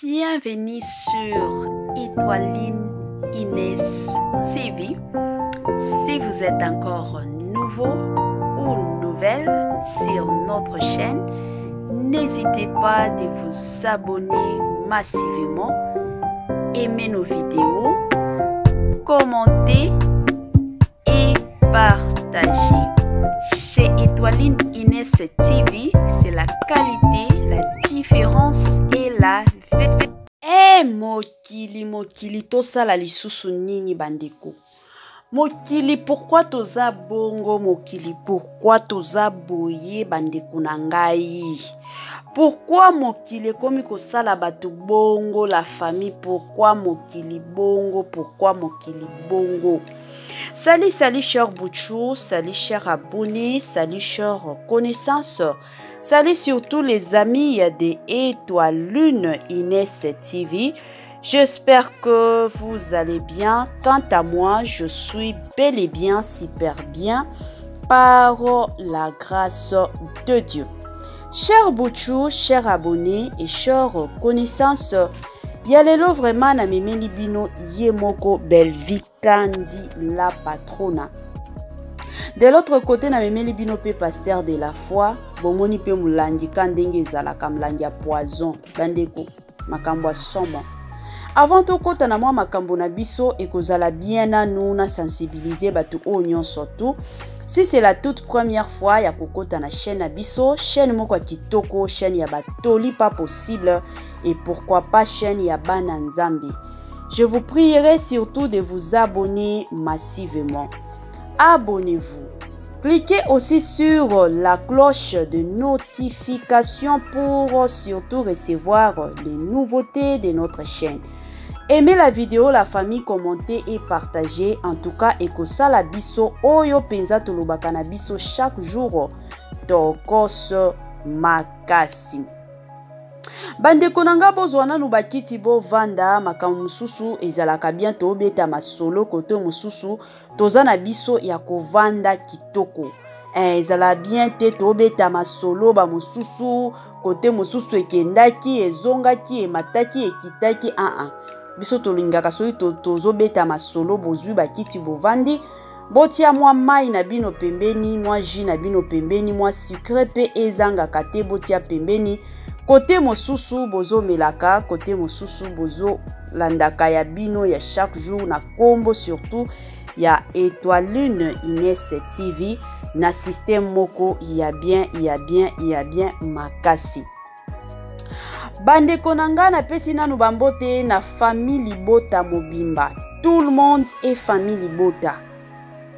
Bienvenue sur Étoiline Inès TV. Si vous êtes encore nouveau ou nouvelle sur notre chaîne, n'hésitez pas de vous abonner massivement, aimer nos vidéos, commenter et partager. Chez Étoiline Inès TV, c'est la qualité, la différence et la vérité. Eh mokili mokili tosala lisusu nini bandeko mokili pourquoi toza bongo mokili pourquoi toza boye bandeko na ngai pourquoi mokili ekomi kosala bato bongo la famille pourquoi mokili bongo pourquoi mokili bongo Salut, salut, cher Bouchou, salut, cher abonné, salut, cher connaissance, salut surtout les amis de Étoile Lune Inès TV. J'espère que vous allez bien. Quant à moi, je suis bel et bien, super bien, par la grâce de Dieu. Cher Bouchou, cher abonné et cher connaissance, ya lelo vraiment namemeli bino ye moko Bellevue Kandi la patrona. De l'autre côté namemeli bino pe pasteur de la foi, bomoni pe molangi ka ndenge ezalaka molangi ya poison bandeko makambo ya somo. Avant tokota na mwa makambo na biso ekozala bien nanu na sensibiliser bato oyo nyonso tu si c'est la toute première fois ya kokota na chaîne na biso chaîne moko ya kitoko chaîne ya batoli pas possible et pourquoi pas chaîne ya bana nzambe je vous prierai surtout de vous abonner massivement abonnez-vous Cliquez aussi sur la cloche de notification pour surtout recevoir les nouveautés de notre chaîne. Aimez la vidéo, la famille, commentez et partagez. En tout cas, ekosala biso oyo penza tolobaka na biso chaque jour tokos makasi. Bandeko na nga bozwa nanu bakiti bovanda, makambo mosusu ezalaka bien tobeta masolo kote mosusu toza na biso ya kovanda kitoko. Ezala bien te tobeta masolo ba mosusu kote mosusu ekendaki ezongaki emataki ekitaki aa biso tolingaka soki tozobeta masolo bozwi bakiti bovandi botia mwa mai na bino pembeni mwa jus na bino pembeni mwa sucre pe ezangaka te botia pembeni kote mosusu bozomelaka kote mosusu bozolandaka ya bino ya chaque jour na kombo surtout ya Étoiline Inès TV na système moko ya bien ya bien ya bien makasi. Bandeko na nga napesi nanu bambote na famille libota mobimba. Tout le monde est famille libota.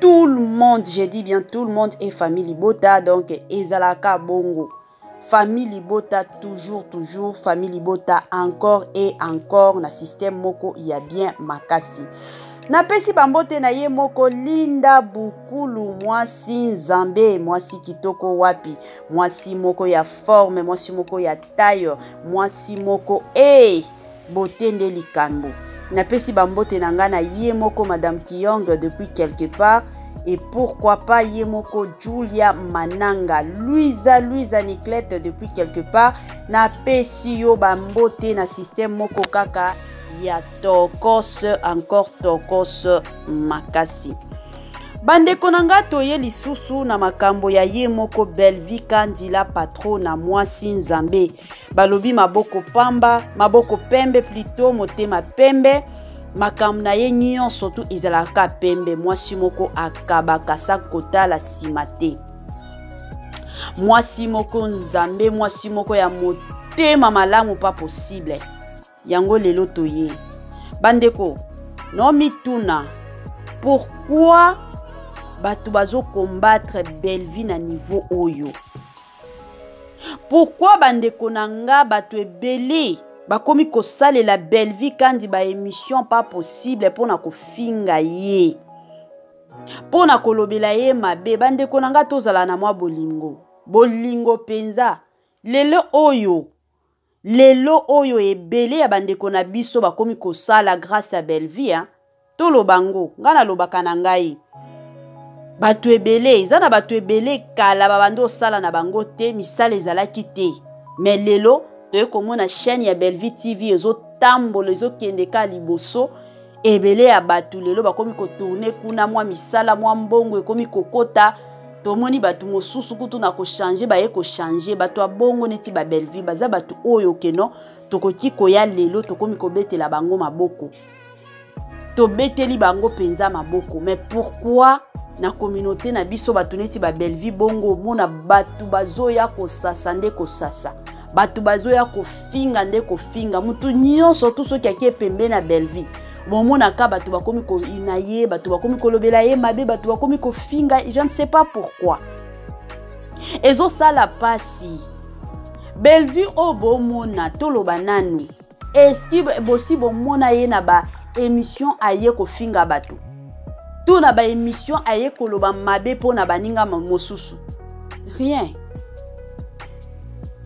Tout le monde, je dis bien tout le monde est famille libota donc ezalaka bongo. Famille libota toujours toujours famille libota encore et encore na système moko ya bien makasi. Napesi bambote na ye moko Linda Bukulu mwasi nzambe mwasi kitoko wapi mwasi moko ya forme mwasi moko ya taille mwasi moko hey, bote nde likambo. Napesi bambote na nga na ye moko Madame Kiyong depuis quelque part et pourquoi pas ye moko Julia Mananga Louisa Louisa Niclette depuis quelque part. Napesi yo bambote na système moko kaka ya tokos encore tokos makasi. Bandeko na nga toye lisusu na makambo ya ye moko Bellevue Kandi la patrona mwasi nzambe. Balobi maboko pamba, maboko pembe plutôt motema pembe, makambo na ye nyonso tu ezalaka pembe. Mwasi moko akabaka sa kotala nsima te. Mwasi moko nzambe, mwasi moko ya motema malamu pas possible. Yango lelo toye. Bandeko, no mituna pourquoi bato bazo combattre Bellevue na niveau oyo? Pourquoi bandeko na nga bato ebele bakomi kosalela Bellevue Kandi ba émission pas possible mpona kofinga ye, mpona kolobela ye mabe? Bandeko na nga tozala na mwa bolingo, bolingo mpenza. Lelo oyo, lelo oyo ebele ya bandeko na biso bakomi kosala grâce à Bellevue, hein? Toloba ngo, nga nalobaka na ngai. Bato ebele, eza na bato ebele kala babandi osala na bango te, misala ezalaki te. Mais lelo Toye komona chaîne ya Bellevue TV ezotambola, ezokende ka liboso. Ebele ya bato lelo bakomi kotourne kuna, mwa misala, mwa mbongo ekomi kokota. Tomoni bato mosusu kutu na kochange, baye kochange. Bato ya bongo neti ba Bellevue baza bato oyo keno tokoki koya lelo tokomi kobetela bango maboko, tobeteli bango mpenza maboko. Mais pourquoi na communauté na biso bato neti ba Bellevue bongo, omona bato bazoya kosasa nde kosasa, bato bazoya kofinga nde kofinga? Motu nyonso tu soki ake pembe na Bellevue, bomonaka bato bakomi koyina ye, bato bakomi kolobela ye mabe, bato bakomi kofinga. Je ne sais pas pourquoi, ezosala pasi. Bellevue oyo bomona, toloba nanu, eski bosi bomona ye na ba émission aye kofinga bato to na ba émission aye koloba mabe mpo na baninga mosusu? Rien.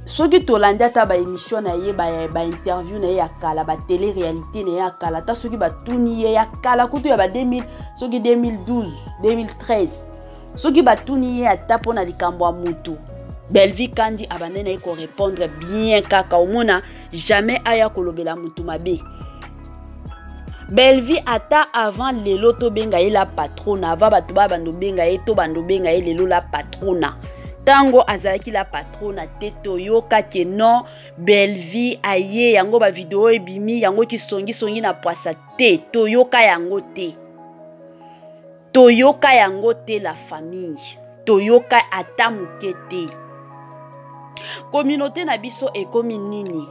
Soki tolandi ata baémission na ye, bainterview na ye ya kala, batélé réalité na ye ya kala, ata soki batuni ye ya kala kutu ya ba 2000, soki 2012, 2013, soki batuni ye ata mpona likambo ya motu Bellevue Kandi, abandai na ye korépondre bien kaka. Omona jamais aya kolobela motu mabe Bellevue. Ata avant lelo tobenga ye la patrona, avant bato baya bando benga ye to bando benga ye lelo la patrona, ntango azalaki la patrona te, toyoka ke non, Bellevue aye yango, bavideo ebimi yango, kisongisongi na pwasa te. Toyoka yango te, toyoka yango te, la famille, toyoka ata moke te. Communauté na biso ekomi nini?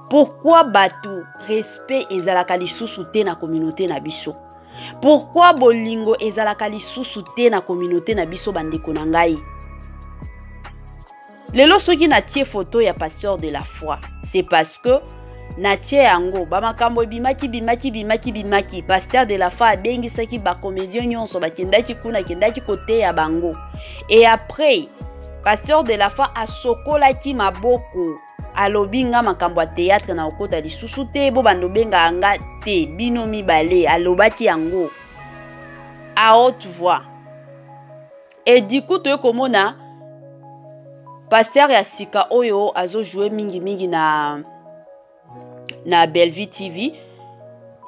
Pourquoi bato respect ezalaka lisusu te na communauté na biso? Pourquoi bolingo ezalaka lisusu te na communauté na biso? Bandeko na ngai, lelo soki natie photo ya pasteur de la foi, c'est parce que natie yango bamakambo ebimaki, bimaki, bimaki, bimaki. Pasteur de la foi abengisaki bacomédien nyonso, bakendaki kuna, akendaki koteya bango. Et après, pasteur de la foi asokolaki maboko, alobi: "Nga makambo ya théâtre na okota lisusu te, bo bando obengaka nga te, bino mibale." Alobaki yango à haute voix. Et du coup, toye komona pasteur ya sika oyo azojoue mingimingi na Bellevue TV.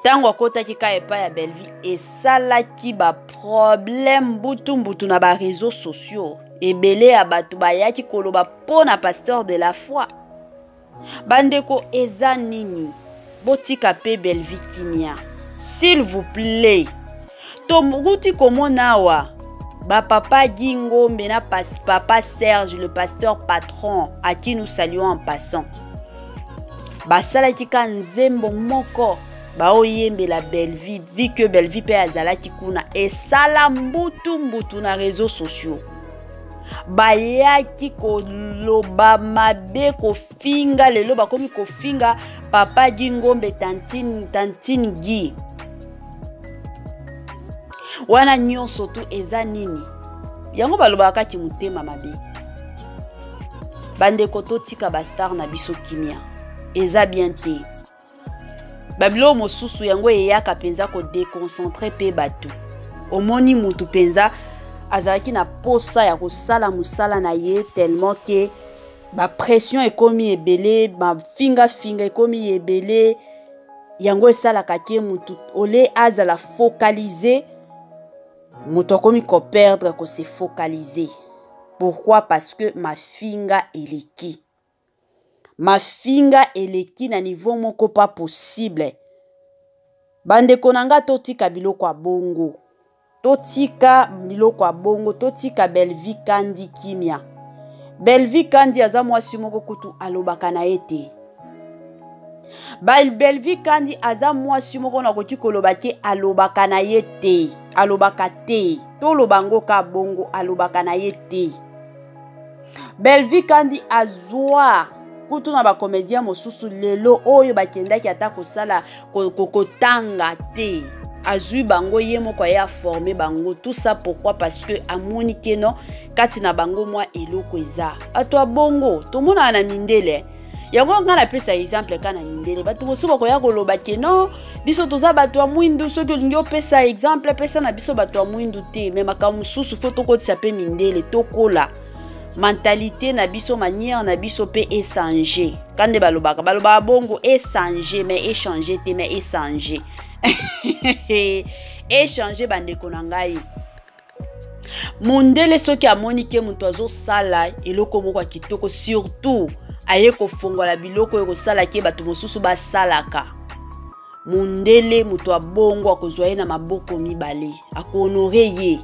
Ntango akotaki ka epai ya Bellevue, esalaki baproblème mbutu mbutu na baréseaux sociaux. Ebele ya bato bayaki koloba mpo na pasteur de la foi. Bandeko, eza nini? Botika mpe Bellevue kimia, s'il vous plaît. Tokuti komona awa bapapa Guy Ngombe na papa Serge, le pasteur patron à qui nous saluons en passant, basalaki ka nzembo moko baoyembela Bellevue. Vu que Bellevue mpe azalaki kuna, esala mbutu mbutu na réseaux sociaux. Bayaki koloba mabe, kofinga. Lelo bakomi kofinga papa Guy Ngombe, tantine, tantine Guy. Wana nyonso tu eza nini? Yango balobaka kati motema mabe. Bandeko, totika bastar na biso kimia, eza bien te. Babiloko mosusu yango eyaka mpenza kodéconcentrer mpe bato. Omoni mutu mpenza azalaki na posa ya kosala mosala na ye, tellement ke bapression ekomi ebele, bafingafinga ekomi ebele, yango esalaka ke mutu ole azala focalisé, moto akomi koperdre kose focaliser. Pourquoi? Parce que mafinga eleki, mafinga eleki na niveau moko pas possible. Bandeko na nga, totika biloko ya bongo, totika biloko ya bongo, totika Bellevue Kandi kimia. Bellevue Kandi aza mwasi moko kutu alobaka na ye te. Bellevue Kandi aza mwasi moko nakoki koloba ke alobaka na ye te, alobaka te, toloba yango ka bongo, alobaka na ye te. Bellevue Kandi azwa kutu na bacomédien mosusu lelo oyo bakendaki ata kosala kotanga te, azwi bango, ye moko aye aforme bango. Tout ça pourquoi? Parce que amoni ke no kati na bango mwa eloko eza. Bato ya bongo tomonaka na mindele. Yango ngai napesa exemple ka na mindele. Bato mosusu bakoya koloba ke non, biso toza bato ya mwindu, soki olingi opesa exemple, pesa na biso bato ya mwindu te. Me makambo mosusu, fo tokotisa mpe mindele, tokola. Mentalité na biso, manière na biso mpe esange. Ka nde balobaka, balobaka bongo esange, mais echange te, mais esange, echange. Bandeko na ngai, mondele soki amoni ke moto azosala eloko moko ya kitoko, surtout aye kofongola biloko oyo kosala ke bato mosusu basalaka, mondele moto abongo akozwa ye na maboko mibale, akohonore ye,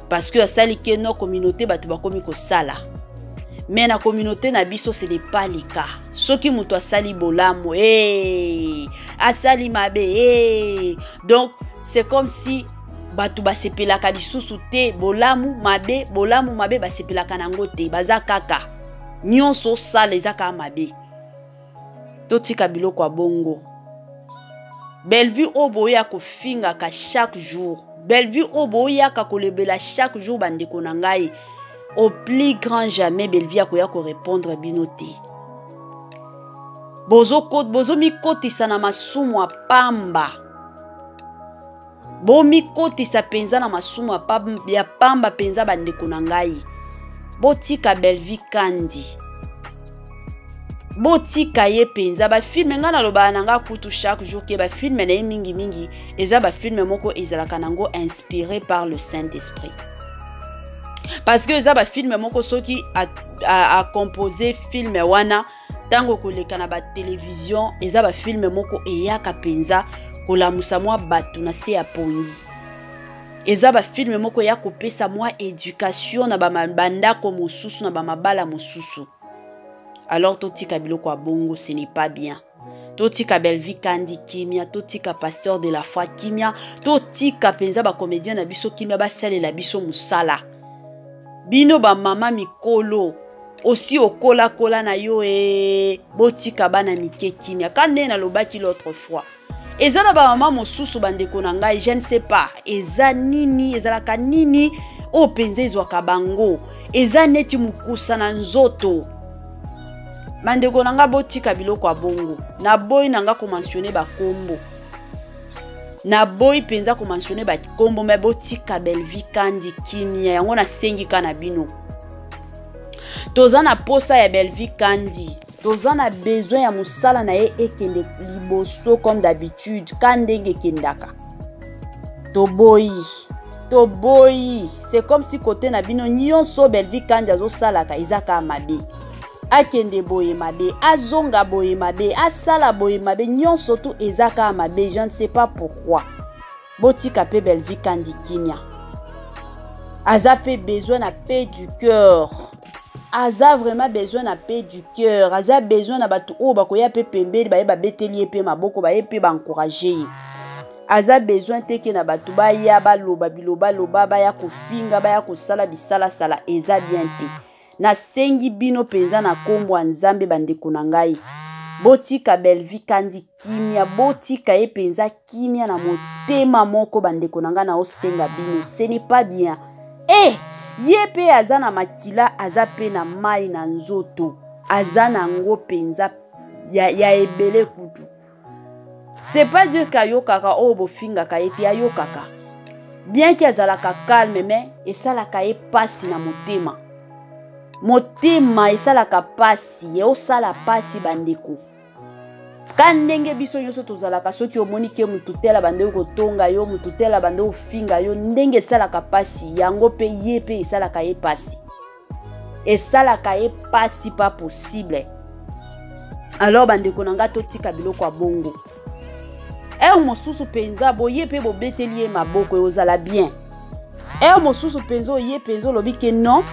parce que asali ke no communauté bato bakomi kosala. Mais na communauté na biso, ce n'est pas le cas. Soki moto asali bolamu, hey, asali mabe, hey. Donc c'est comme si bato basepelaka lisusu te. Bolamu mabe, bolamu mabe, basepelaka nango te. Baza kaka nyonso osala eza kaka mabe. Totika biloko ya bongo. Bellevue oyo boya kofingaka chaque jour, Bellevue oyo boyaka kolobela chaque jour, bandeko na ngai, au plus grand jamais Bellevue akoya korépondre bino te. Bozomikotisa na masumu ya pamba, bomikotisa mpenza na masumu ya pamba mpenza. Bandeko na ngai, botika Bellevue Kandi, botika ye mpenza. Bafilms, ngai nalobaka na ngai kutu chaque jour ke bafilms na ye mingimingi eza bafilms moko ezalaka nango inspiré par le Saint-Esprit, parce que eza bafilms moko soki acompose film wana, ntango koleka na batelevizio, eza bafilms moko eyaka mpenza kolamusa mwa bato na se ya pongi. Eza bafilms moko eya kopesa mwa éducation na bandako mosusu, na bamabala mosusu. Alors totika biloko ya bongo, ce n'est pas bien. Totika Bellevue Kandi kimia, totika pasteur de la foi kimia, totika mpenza bacomédien na biso kimia, basalela biso mosala. Bino bamama mikolo osi okolakola na yo e, botika bana mike kimia. Ka nde nalobaki l'autre fois, eza na bamama mosusu, bandeko na ngai, je ne sais pas eza nini, ezalaka nini oyo mpenza ezwaka bango, eza neti mokusa na nzoto. Bandeko na ngai, botika biloko ya bongo. Naboyi na ngai komentionner bakombo, naboyi mpenza komentionner bakombo, me botika Bellevue Kandi kimia. Yango nasengi ka na bino, toza na posa ya Bellevue Kandi, toza na besoin ya mosala na ye ekende liboso comme d'habitude, ka ndenge ekendaka. Toboyi, toboyi. C'est comme si kote na bino nyonso Bellevue Kandi azosalaka eza kaka mabe. Akende boye mabe, azonga boye mabe, asala boye mabe, nyonso tu eza kaka mabe. Je ne sais pas pourquoi. Botika mpe Bellevue Kandi kimia. Aza mpe besoin na paix du cœur, aza vraiment besoin na paix du cœur, aza besoin na bato oyo bakoya mpe pembeni, baye babeteli ye mpe maboko, baye mpe baencourage ye. Aza besoin te ke na bato baya baloba bilobaloba, baya kofinga, baya kosala bisalasala. Eza bien te. Nasengi bino mpenza na nkombo ya Nzambe, bandeko na ngai, botika Bellevue Kandi kimia, botika ye mpenza kimia na motema moko. Bandeko na ngai, naosenga bino, ce n'est pas bien. E ye mpe aza na makila, aza mpe na mai na nzoto, aza nango mpenza ya ebele kutu. C'est pas dire ke ayokaka oyo bofingaka ye te. Ayokaka bien ke azalaka calme, mais esalaka ye pasi na motema. Motema esalaka pasi, eosala pasi, bandeko. Ka ndenge biso nyonso tozalaka, soki omoni ke motu tela bande kotonga yo, motu tela bande kofinga yo, ndenge esalaka pasi, yango mpe ye mpe esalaka ye pasi, esalaka ye pasi pas possible. Alors bandeko na ngai, totika biloko ya bongo. Heure mosusu mpenza boye mpe bobeteli ye maboko, eozala bien. Heure mosusu mpenza oye mpenza olobi ke non,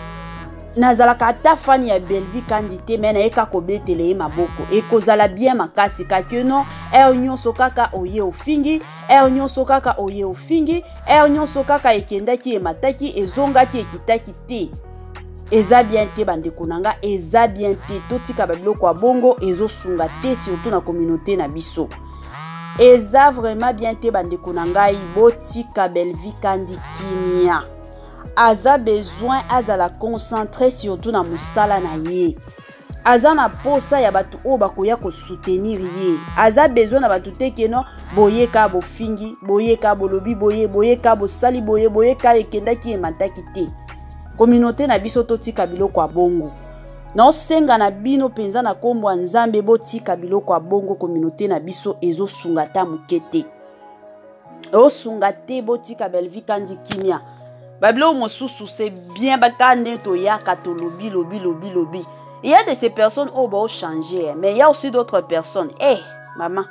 nazalaka ata fan ya Bellevue Kandi te, me nayeka kobetela ye maboko, ekozala bien makasi. Kake non, heure nyonso kaka oye ofingi, heure nyonso kaka oye ofingi, heure nyonso kaka ekendaki, emataki, ezongaki, ekitaki te, eza bien te. Bandeko na nga, eza bien te. Totika babiloko ya bongo, ezosunga te, surtout na communauté na biso. Eza vraiment bien te. Bandeko na ngai, botika Bellevue Kandi kimia. Aza besoin azala concentré surtout na mosala na ye. Aza na posa ya bato oyo bakoya kosoutenir ye. Aza besoin na bato te keno boyeka bofingi, boyeka bolobi boye, boyeka bosali boye, boyeka ekendaki, emataki te. Communauté na biso totika biloko ya bongo. Naosenga na bino mpenza na nkombo ya Nzambe, botika biloko ya bongo. Communauté na biso ezosunga ata moke te, osunga te. Botika Bellevue Kandi kimia. Babiloko mosusu, c'est bien, baka nde toyaka, tolobi lobi lobi lobi. Il y a de ces personnes oyo baochange, mais il y a aussi d'autres personnes, eh mama,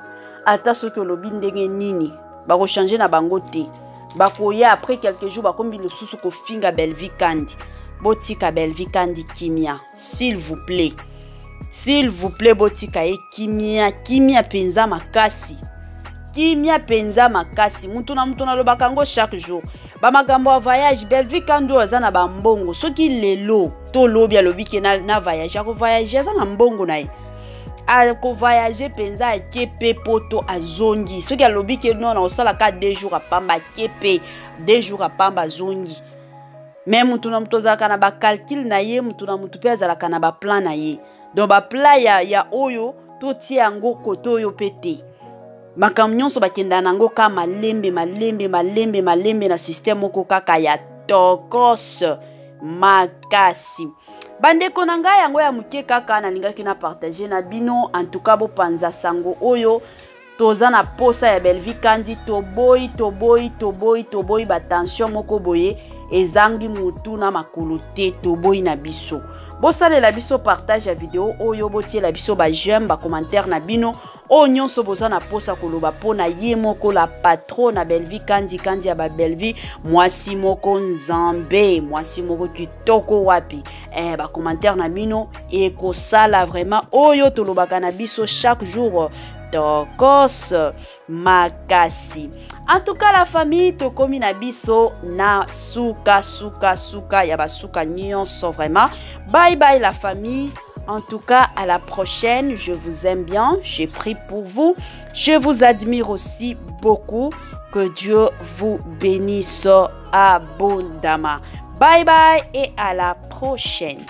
ata soki olobi ndenge nini, bakochange na bango te. Bakoya après quelques jours, bakomi lisusu kofinga Bellevue Kandi. Botika Bellevue Kandi kimia, s'il vous plaît, s'il vous plaît. Botika ye kimia, kimia mpenza makasi, kimia mpenza makasi. Mutu na mutu, nalobaka yango chaque jour, bamakambo ya voyage, Bellevue Kandi oyo aza na bambongo. Soki lelo to lobi alobi ke na voyage, akovoyage. Aza na mbongo na ye, akovoyage mpenza. Ake mpe poto, azongi. Soki alobi ke non, osalaka 2 jours apamba, ake mpe 2 jours apamba, azongi. Mais mutu na mutu azalaka na bacalcul na ye, mutu na mutu mpe azalaka na baplan na ye. Donc baplan ya oyo totia yango kote oyo mpe te. Makambo nyonso bakendaka nango ka malembe malembe malembe malembe, na système moko kaka ya tokos makasi. Bandeko na ngai, yango ya moke kaka nalingaki na partage na bino. En tout cas, bopanza sango oyo. Toza na posa ya Bellevue Kandi. Toboyi, toboyi, toboyi, toboyi batension moko boye ezangi motu na makolo te. Toboyi na biso. Bosalela biso partage ya video oyo, botiela biso baj'aime, bacommentaire na bino oyo nyonso boza na posa koloba mpo na ye moko la patron na Bellevue Kandi, Kandi ya babellevue, mwasi moko nzambe, mwasi moko kitoko wapi. Bacommentaire na bino ekosala vraiment oyo tolobaka na biso chaque jour, tokos makasi. En tout cas, la famille, tokomi na biso na suka, suka, suka ya basuka nyonso. Vraiment, bye bye la famille. En tout cas, à la prochaine. Je vous aime bien. J'ai pris pour vous. Je vous admire aussi beaucoup. Que Dieu vous bénisse abondamment. Bye bye et à la prochaine.